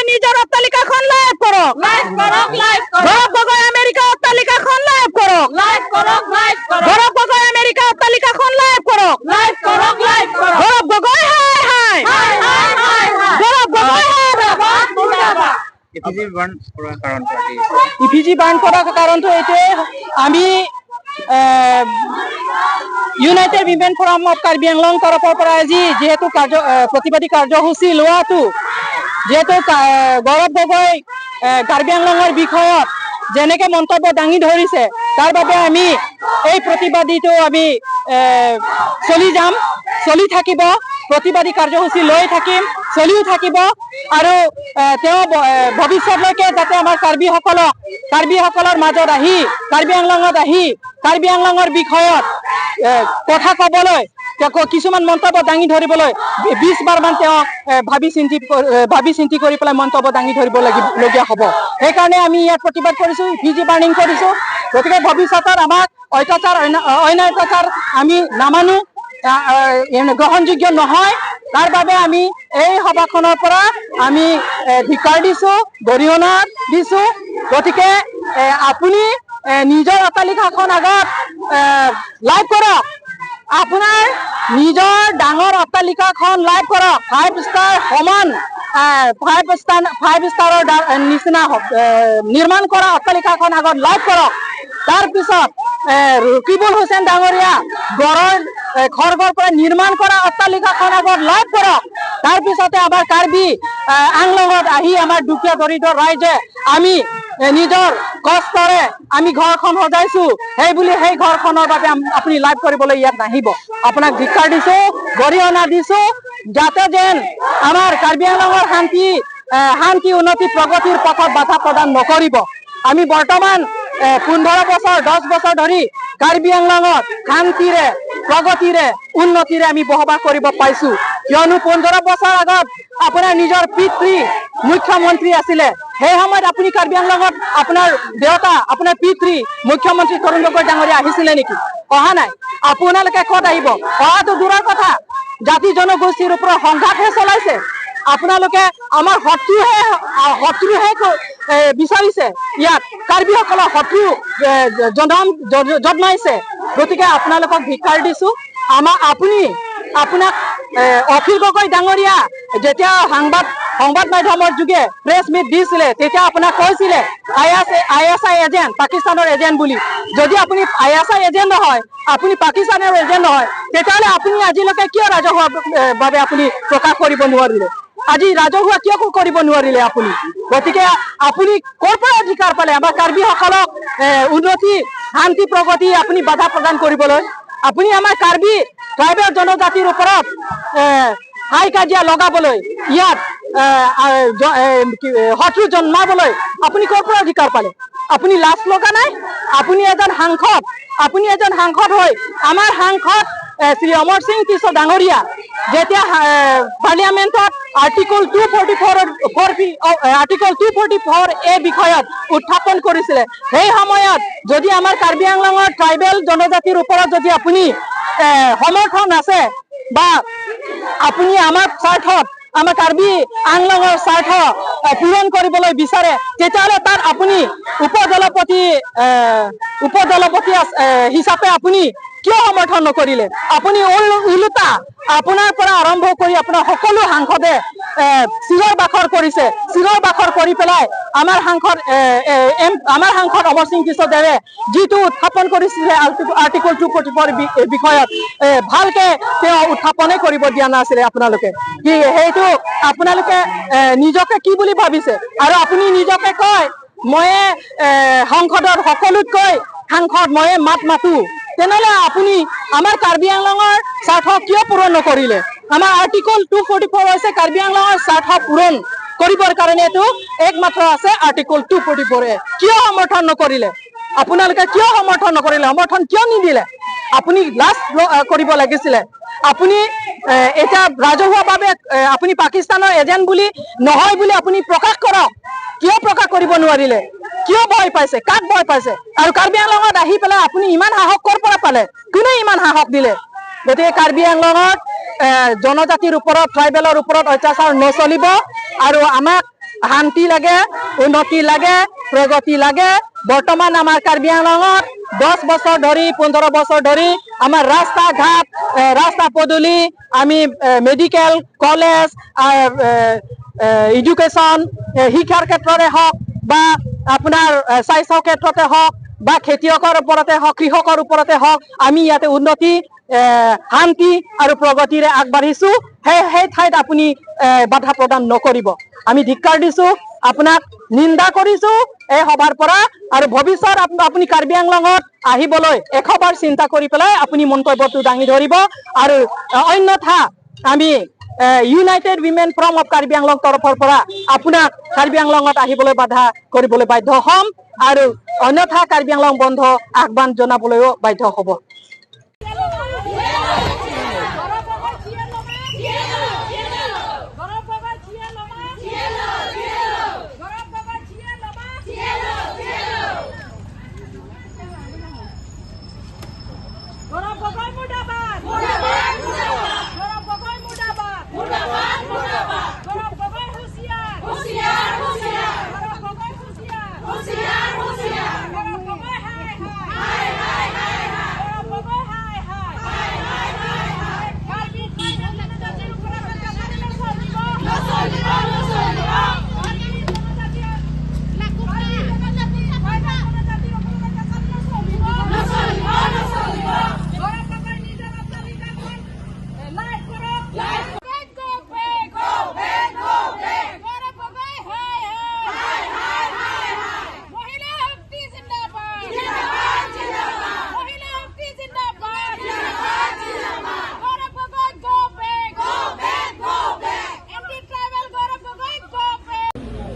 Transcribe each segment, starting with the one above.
নিজৰ অট্টালিকাখন লাইভ কৰক, Gaurav Gogoi America অট্টালিকাখন live কৰক, গৌৰৱ গগৈ আমেৰিকা অট্টালিকাখন লাইভ কৰক, গৌৰৱ গগৈ হাই হাই, গৌৰৱ গগৈ। ইফিজি বাৰ্ণ কৰাৰ কাৰণটো এইটোৱে, আমি United women forum of Karbi Anglong তৰফৰ পৰা আজি যিহেতু কাৰ্য প্ৰতিবাদী কাৰ্যসূচী লোৱাটো, যিহেতু গৌৰৱ গগৈ কাৰ্বি আংলঙৰ বিষয়ত যেনেকে মন্তব্য দাঙি ধৰিছে, তাৰ বাবে আমি এই প্ৰতিবাদীটো আমি চলি যাম, চলি থাকিব, প্ৰতিবাদী কাৰ্যসূচী লৈ থাকিম, চলিও থাকিব। আৰু তেওঁ ভৱিষ্যতলৈকে যাতে আমাৰ কাৰ্বিসকলক, কাৰ্বিসকলৰ মাজত আহি, কাৰ্বি আংলঙত আহি কাৰ্বি আংলঙৰ বিষয়ত কথা ক'বলৈ, কিছুমান মন্তব্য দাঙি ধৰিবলৈ 20 বাৰমান তেওঁ ভাবি চিন্তি কৰি পেলাই মন্তব্য দাঙি ধৰিব লগীয়া হ'ব। সেইকাৰণে আমি ইয়াত প্ৰতিবাদ কৰিছোঁ, ইফিজি বাৰ্ণিং কৰিছোঁ। গতিকে ভৱিষ্যতত আমাক অত্যাচাৰ, অন্যায় অত্যাচাৰ আমি নামানো, গ্ৰহণযোগ্য নহয়। তাৰ বাবে আমি এই সভাখনৰ পৰা আমি ধিক্কাৰ দিছোঁ, গৰিহণা দিছোঁ। গতিকে আপুনি নিজৰ অট্টালিকাখন আগত লাইভ কৰক, আপোনাৰ নিজৰ ডাঙৰ অট্টালিকাখন লাইভ কৰক, 5 ষ্টাৰ সমান, 5 ষ্টাৰৰ নিচিনা নিৰ্মাণ কৰা অট্টালিকাখন আগত লাইভ কৰক। তাৰপিছত ৰকিবুল হুছেইন ডাঙৰীয়া গড়ৰ খড়গৰ পৰা নিৰ্মাণ কৰা অট্টালিকাখন আগত লাইভ কৰক। তাৰপিছতে আমাৰ কাৰ্বি আংলঙত আহি আমাৰ দুখীয়া দৰিদ্ৰ ৰাইজে আমি নিজৰ কষ্টৰে আমি ঘৰখন সজাইছো, সেই বুলি সেই ঘৰখনৰ বাবে আপুনি লাইভ কৰিবলৈ ইয়াত নাহিব। আপোনাক ধিক্কাৰ দিছো, গৰিহণা দিছো, যাতে যেন আমাৰ কাৰ্বি আংলঙৰ শান্তি উন্নতি প্ৰগতিৰ পথত বাধা প্ৰদান নকৰিব। আমি বৰ্তমান 15 বছৰ 10 বছৰ ধৰি কাৰ্বি আংলঙত শান্তিৰে, প্ৰগতিৰে, উন্নতিৰে আমি বসবাস কৰিব পাইছো। কিয়নো 15 বছৰ আগত আপোনাৰ নিজৰ পিতৃ মুখ্যমন্ত্ৰী আছিলে, সেই সময়ত আপুনি কাৰ্বি আংলঙত আপোনাৰ দেউতা, আপোনাৰ পিতৃ মুখ্যমন্ত্ৰী তৰুণ গগৈ ডাঙৰীয়া আহিছিলে নেকি? অহা নাই। আপোনালোকে ক'ত আহিব? অহাটো দূৰৰ কথা, জাতি জনগোষ্ঠীৰ ওপৰত সংঘাতহে চলাইছে। আপোনালোকে আমাৰ শত্ৰুহে বিচাৰিছে, ইয়াত কাৰ্বিসকলৰ শত্ৰু জন্মাইছে। গতিকে আপোনালোকক ধিক্কাৰ দিছো। আপুনি আপোনাক অখিল গগৈ ডাঙৰীয়া যেতিয়া সংবাদ মাধ্যমৰ যোগে প্ৰেছ মিট দিছিলে, তেতিয়া আপোনাক কৈছিলে I S I agent, পাকিস্তানৰ এজেণ্ট বুলি। যদি আপুনি I S I agent নহয়, আপুনি পাকিস্তানৰ এজেণ্ট নহয়, তেতিয়াহ'লে আপুনি আজিলৈকে কিয় ৰাজহুৱা বাবে আপুনি প্ৰকাশ কৰিব নোৱাৰিলে? আজি ৰাজহুৱা কিয় কৰিব নোৱাৰিলে আপুনি? গতিকে আপুনি ক'ৰ পৰা অধিকাৰ পালে আমাৰ কাৰ্বিসকলক উন্নতি, শান্তি, প্ৰগতি আপুনি বাধা প্ৰদান কৰিবলৈ? আপুনি আমাৰ কাৰ্বি ট্ৰাইবেল জনজাতিৰ ওপৰত হাই কাজিয়া লগাবলৈ, ইয়াত শত্ৰু জন্মাবলৈ আপুনি ক'ৰ পৰা অধিকাৰ পালে? আপুনি লাজ লগা নাই? আপুনি এজন সাংসদ, আপুনি এজন সাংসদ হৈ আমাৰ সাংসদ শ্ৰী অমৰ সিং টিছো ডাঙৰীয়া যেতিয়া পাৰ্লিয়ামেণ্টত আৰ্টিকল 244 ফ'ৰ আৰ্টিকল 244 এ বিষয়ত উত্থাপন কৰিছিলে, সেই সময়ত যদি আমাৰ কাৰ্বি আংলঙৰ ট্ৰাইবেল জনজাতিৰ ওপৰত যদি আপুনি সমৰ্থন আছে বা আপুনি আমাৰ স্বাৰ্থত, আমাৰ কাৰ্বি আংলঙৰ স্বাৰ্থ পূৰণ কৰিবলৈ বিচাৰে, তেতিয়াহ'লে তাত আপুনি উপদলপতি হিচাপে আপুনি কিয় সমৰ্থন নকৰিলে? আপুনি ওলোটা আপোনাৰ পৰা আৰম্ভ কৰি আপোনাৰ সকলো সাংসদে চিঞৰ বাখৰ কৰিছে। চিঞৰ বাখৰ কৰি পেলাই আমাৰ সাংসদ অমৰ সিং টিছোদেৱে যিটো উত্থাপন কৰিছিলে আৰ্টিকল 244 বিষয়ত, ভালকে তেওঁ উত্থাপনে কৰিব দিয়া নাছিলে আপোনালোকে। কি সেইটো আপোনালোকে নিজকে কি বুলি ভাবিছে? আৰু আপুনি নিজকে কয় ময়ে সংসদৰ সকলোতকৈ সাংসদ, ময়ে মাত মাতো। তেনেহ'লে আপুনি আমাৰ কাৰ্বি আংলঙৰ স্বাৰ্থ কিয় পূৰণ নকৰিলে? আমাৰ আৰ্টিকল 244 হৈছে কাৰ্বি আংলঙৰ স্বাৰ্থ পূৰণ কৰিবৰ কাৰণে এইটো একমাত্ৰ আছে আৰ্টিকল 244 এ। কিয় সমৰ্থন নকৰিলে আপোনালোকে? কিয় সমৰ্থন নকৰিলে? সমৰ্থন কিয় নিদিলে? আপুনি লাজ কৰিব লাগিছিলে। আপুনি এতিয়া ৰাজহুৱাভাৱে আপুনি পাকিস্তানৰ এজেণ্ট বুলি নহয় বুলি আপুনি প্ৰকাশ কৰক। কিয় প্ৰকাশ কৰিব নোৱাৰিলে? কিয় ভয় পাইছে? কাক ভয় পাইছে? আৰু কাৰ্বি আংলঙত আহি পেলাই আপুনি ইমান সাহস ক'ৰ পৰা পালে? কোনে ইমান সাহস দিলে? গতিকে কাৰ্বি আংলঙত জনজাতিৰ ওপৰত, ট্ৰাইবেলৰ ওপৰত অত্যাচাৰ নচলিব। আৰু আমাক শান্তি লাগে, উন্নতি লাগে, প্ৰগতি লাগে। বৰ্তমান আমাৰ কাৰ্বি আংলঙত 10 বছৰ ধৰি, 15 বছৰ ধৰি আমাৰ ৰাস্তা ঘাট, ৰাস্তা পদূলি, আমি মেডিকেল কলেজ, এডুকেশ্যন, শিক্ষাৰ ক্ষেত্ৰতে হওক বা আপোনাৰ স্বাস্থ্যৰ ক্ষেত্ৰতে হওক বা খেতিয়কৰ ওপৰতে হওক, কৃষকৰ ওপৰতে হওক, আমি ইয়াতে উন্নতি, শান্তি আৰু প্ৰগতিৰে আগবাঢ়িছো। সেই ঠাইত আপুনি বাধা প্ৰদান নকৰিব। আমি ধিক্কাৰ দিছো আপোনাক, নিন্দা কৰিছো এই সভাৰ পৰা। আৰু ভৱিষ্যত আপুনি কাৰ্বি আংলঙত আহিবলৈ 100বাৰ চিন্তা কৰি পেলাই আপুনি মন্তব্যটো দাঙি ধৰিব। আৰু অন্যথা আমি United women from of Karbi Anglong তৰফৰ পৰা আপোনাক কাৰ্বি আংলঙত আহিবলৈ বাধা কৰিবলৈ বাধ্য হ'ম আৰু অন্যথা কাৰ্বি আংলং বন্ধ আহ্বান জনাবলৈও বাধ্য হ'ব।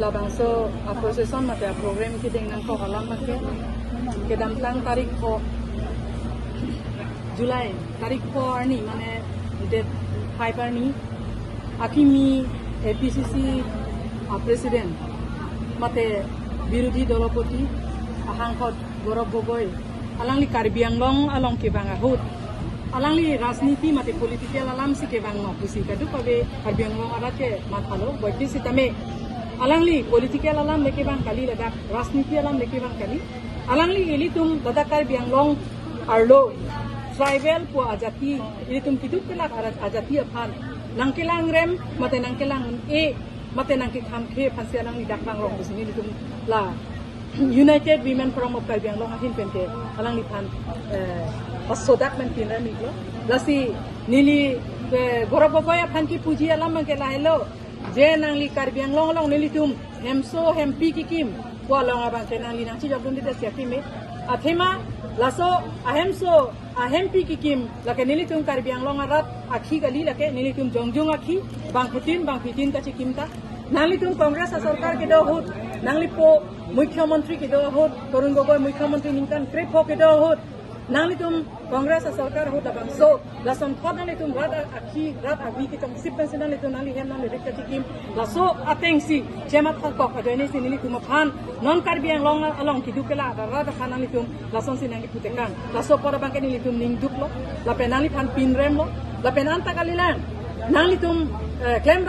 Labangso a procession mate a program ki ding nang ko alam make ke damtlang tarik ko July tarik ko arni mane date 5 arni akimi APCC president mate বিৰোধী দলপতি সাংসদ Gaurav Gogoi alangli Karbi Anglong along ke banga hut alangli rajniti mate political alam si ke bang no pusi kadu pabe Karbi Anglong arate mathalo boyti sitame alangli political alam leke bang kali ladak rajniti alam leke bang kali alangli elitum ladak Karbi Anglong arlo tribal po ajati elitum kidup kelak ajati aphan nangkelang rem mate nangkelang e mate nangke kham khe phansi alangli dak bang rong busini elitum la United Women Forum of Karbi Anglong ahin pente alangli phan pasodak men pinra miklo lasi nili Gaurav Gogoi phan ki puji alam mangke la hello je nangli Karbi Anglong long nili tum hemso hempi kikim kwa long abang ke nangli nangchi jobdun dite siakime athema laso ahemso ahempi kikim lake nili tum Karbi Anglong arat akhi gali lake nili tum jongjong akhi bangphutin ka chikimta nangli tum Congress sarkar ke do hut nangli po মুখ্যমন্ত্রী ke do hut Tarun Gogoi মুখ্যমন্ত্রী ningkan krep ho ke do hut nangli tum Congress sarkar hut abang so lason thot nangli tum rat akhi rat agni ki tum sip pension nangli tum nangli hem nangli rekta chikim laso ateng si chemat kha kok ajoini si nili tum phan non Karbi Anglong along ki dukela rat kha nangli tum lason si nangli putekang laso por bang ke nili tum ning duk lo la penangli phan pin rem lo la penan ta kalilan nangli tum claim